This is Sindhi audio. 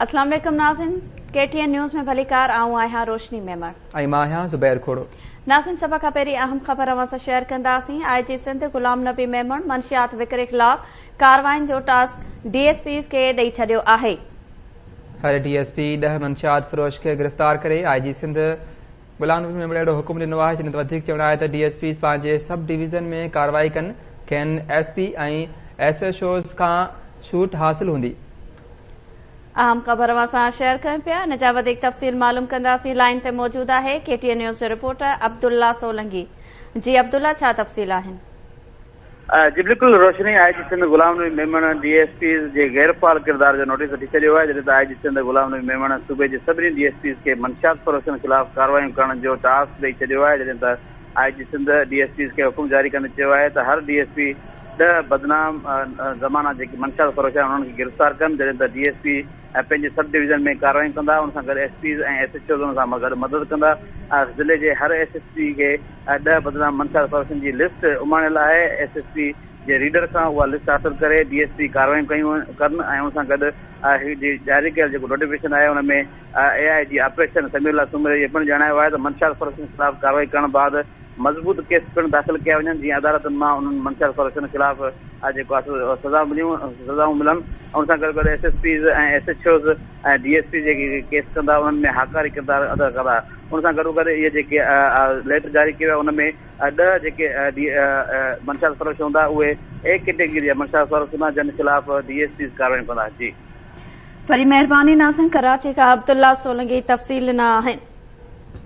اسلام عليڪم ناظرين ڪي ٽي اين نيوز ۾ ڀليڪار آئون آهيان روشني ميمڻ. ۽ مان آهيان زبير کوڙو. ناظرين سڀ کان پهرين اهم خبر اوهان سان شيئر ڪنداسين آء جي سنڌ غلام نبي ميمڻ منشيات وڪري خلاف ڪارواين جو ٽاسڪ ڊي ايس پيز کي ڏئي ڇڏيو آهي. هر ڊي ايس پي ڏهه منشيات فروش کي گرفتار ڪري آء جي سنڌ غلام نبي ميمڻ اهڙو حڪم ڏنو آهي جنھن تي وڌيڪ چوڻ آهي ته ڊي ايس پيز پنهنجي سب ڊويزن ۾ ڪارروائي ڪن کين S P ۽ S H Os کان ڇوٽ حاصل هوندي. اهم خبر اوهان سان شيئر ڪيون پيا ان جا وڌيڪ تفصيل معلوم ڪنداسين لائين تي موجود آهي ڪي ٽي اين نيوز جو رپورٽر عبدالله سولنگي جي عبدالله ڇا تفصيل آهن. جي بلڪل روشني آء جي Sindh Ghulam Nabi Memon D S Ps جي غير فعال ڪردار جو نوٽيس وٺي ڇڏيو آهي جڏهن ته آء جي سنڌ غلام نبي ميمڻ صوبي جي سڀني ڊي ايس پيز کي منشيات فروشن خلاف ڪارروايون ڪرڻ جو ٽاسڪ ڏئي ڇڏيو آهي جڏهن ته آء جي سنڌ ڊي ايس پيز کي حڪم جاري ڪندي چيو آهي ته هر ڊي ايس پي ڏهه بدنام زمانه جيڪي منشيات فروش آهن انهن کي گرفتار ڪن جڏهن ته ڊي ايس پي پنهنجي سب ڊويزن ۾ ڪارروايون ڪندا ان سان گڏ S Ps ۽ S H Os ان سان گڏ مدد ڪندا ضلعي جي هر ايس ايس پي کي ڏهه بدنام منشيات فروشن جي لسٽ اماڻيل آهي، ايس ايس پي جي ريڊر کان اها لسٽ حاصل ڪري ڊي ايس پي ڪارروايون ڪيون ڪن ۽ ان سان گڏ هي جي جاري ڪيل جيڪو نوٽيفڪيشن آهي ان ۾ اي آء جي آپريشن سميع الله سومري اهو پڻ ڄاڻايو آهي ته منشيات فروشن خلاف ڪارروائي ڪرڻ بعد مضبوط ڪيس پڻ داخل ڪيا وڃن جيئن عدالتن مان انهن منشيات فروشن خلاف جيڪو آهي سزا مليون سزائون ملن ان سان گڏ گڏ S S Ps ۽ S H Os ۽ D S P جيڪي ڪيس ڪندا انهن ۾ هاڪاري ڪردار ادا ڪندا. ان سان گڏوگڏ اهي جيڪي ليٽر جاري ڪيو ويو آهي ان ۾ ڏهه جيڪي منشيات فروش هوندا اهي اي ڪيٽيگري جا منشيات فروش هوندا جن خلاف ڊي ايس پيز ڪارروايون ڪندا جي. وڏي مهرباني ناظرين ڪراچي کان عبدالله سولنگي تفصيل ڏنا آهن.